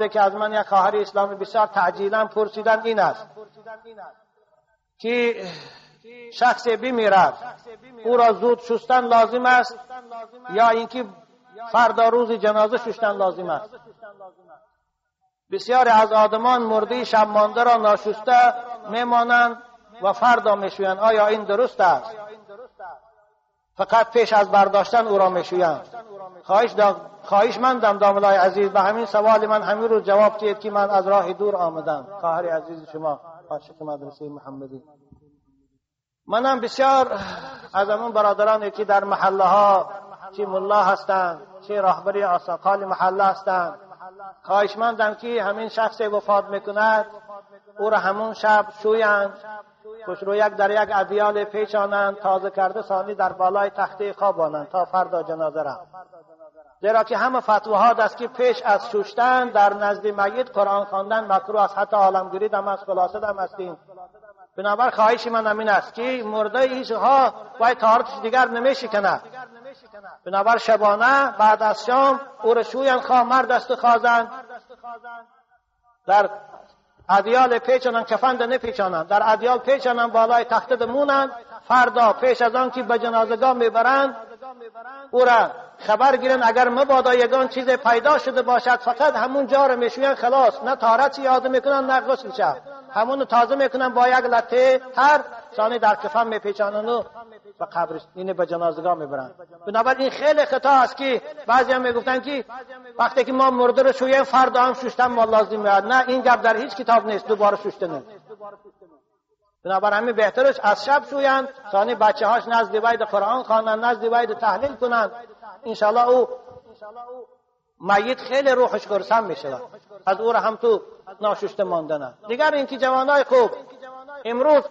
که از من یک خواهر اسلامی بسیار تعجیلا پرسیدن این است که شخص بمیرد، او را زود شستن لازم است یا اینکه فردا روز جنازه شستن لازم است؟ بسیاری از آدمان مرده شب مانده را ناشسته میمانند و فردا میشویند. آیا این درست است؟ فقط پیش از برداشتن او را میشویند. خواهش مندم داملای عزیز به همین سوال من همین روز جواب دهید که من از راه دور آمدم. خواهر عزیز شما، عاشق مدرسه محمدی. منم بسیار از همون برادرانی که در محله ها چه ملا هستند، چه راهبری آساقال محله هستند، خواهشمندم که همین شخص وفات میکند او را همون شب شویند، خوش رو یک در یک ادیال پیچانند، تازه کرده ثانی در بالای تخته خوابانند تا فردا جنازه را. زیرا که همه فتواها است که پیش از شستن در نزد میت قرآن خواندن مکروه است، حتی عالمگیری دم از خلاصه دم هستیم. بنابر خواهش من همین است که مرده ایشها باید طهارتش دیگر نمیشکند. بنابر شبانه بعد از شام او را شویند، خواه مرد است و خواه زن، در ادیال پیچانند، کفن ده نپیچانند، در ادیال پیچانند، بالای تخته دمونند. فردا پیش از آن که به جنازگاه میبرند او را خبر گیرند، اگر مبادا یگان چیز پیدا شده باشد فقط همون جا را میشویند، خلاص، نه طهارت یاد میکنند نه غسل شب، همون تازه میکنن با یک لته تر، ثانی در کفن میپیچانند و به قبر اینه به جنازگاه میبرند. بنابراین این خیلی خطا است که بعضی هم میگفتن که وقتی که ما مرده رو شویم فردا هم شستن ما لازم میاد. نه، این گپ در هیچ کتاب نیست، دوباره شستن. بنابراین همین بهترش از شب شویند، ثانی بچه هاش نزد وید قرآن خوانند، نزد وید تحلیل کنند. انشالله او میت خیلی روحش خرسند میشود از او را هم تو ناشسته ماندن. دیگر اینکه جوانای خوب امروز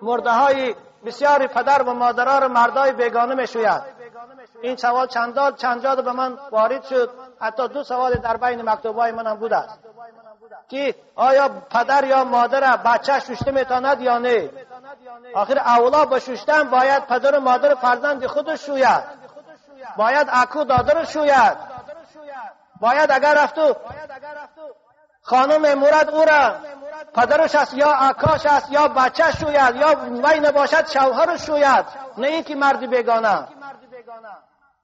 مرده های بسیاری پدر و مادرها را مردای بیگانه میشوید. این سوال چند جا به من وارد شد، حتی دو سوال در بین مکتوبای من هم بوده است که آیا پدر یا مادر بچه ششته میتواند یا نه؟ آخر اولا با ششتن باید پدر و مادر فرزند خودش شوید، باید اکو دادر شوید، باید اگر رفتو خانم مرد او را پدرش است یا اکاش است یا بچه شوید یا وی نباشد شوهرش شوید، نه اینکه مردی بیگانه.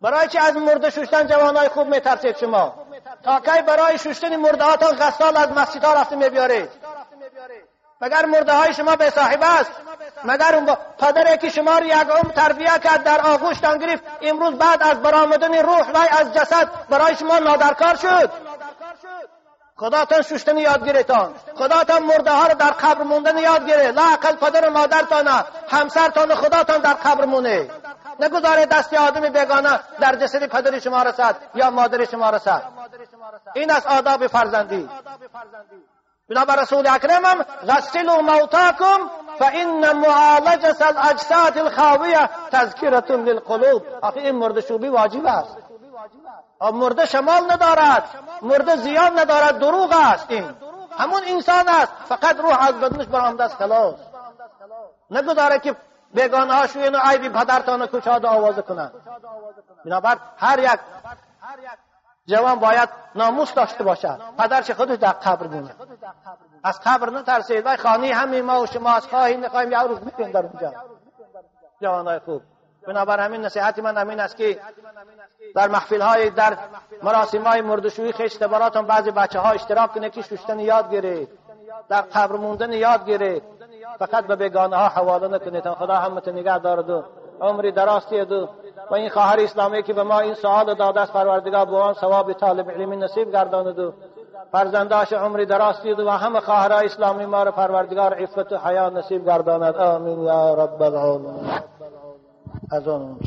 برای چی از مرده ششتن جوانای خوب میترسید شما؟ تا کی برای ششتن مرده هاتان غسال از مسجدها رفته میبیارید؟ مگر مرده های شما به صاحب است؟ مگر اون پدری که شما را یک عمر تربیه کرد در آغوشتان گرفت، امروز بعد از برآمدن روح وی از جسد برای شما نادرکار شد؟ خداتان ششتن یاد گیرتان، خداتان مرده ها رو در قبر موندن یاد گیره. لااقل پدر و مادرتان، همسرتان، خداتان در قبر مونه. نگذاره دست آدم بیگانه در جسد پدر شما رسد یا مادر شما رسد. این از آداب فرزندی. بنابر رسول اکرم هم غسلوا موتاکم فان معالجة الاجساد الخاویه تذکرة للقلوب. آخه این مرده شوبی واجب است. مرده شمال ندارد، مرده زیان ندارد، دروغ است. این همون انسان است، فقط روح از بدنش برآمده است، خلاص. نگذاره که بیگانه ها شوین و عیب پدرتان کشاد آوازه کنند. بنابر هر یک جوان باید ناموس داشته باشد. پدرش خودش در قبر بونه، از قبر نترسید. وای خانه همین ما و شما از خواهیم نخواهیم یک روز میریم در اونجا. جوانای خوب، بنابر همین نصیحت من همین است که در محفل های در مراسم های مردشویی خویش تباراتون بعضی بچه ها اشتراک کنه که شستن یاد گیرید، در قبر موندن یاد گیرید، فقط به بیگانه ها حواله نکنید. خدا همت نگه دارد و عمری دراز دهد و این خواهر اسلامی که به ما این سوال داده است پروردگار به آن ثواب طالب علمی نصیب گرداند و فرزنداش عمری دراز دهد و همه خواهرای اسلامی ما را پروردگار عفت و حیا نصیب گرداند. آمین یا رب العالمین. از آن.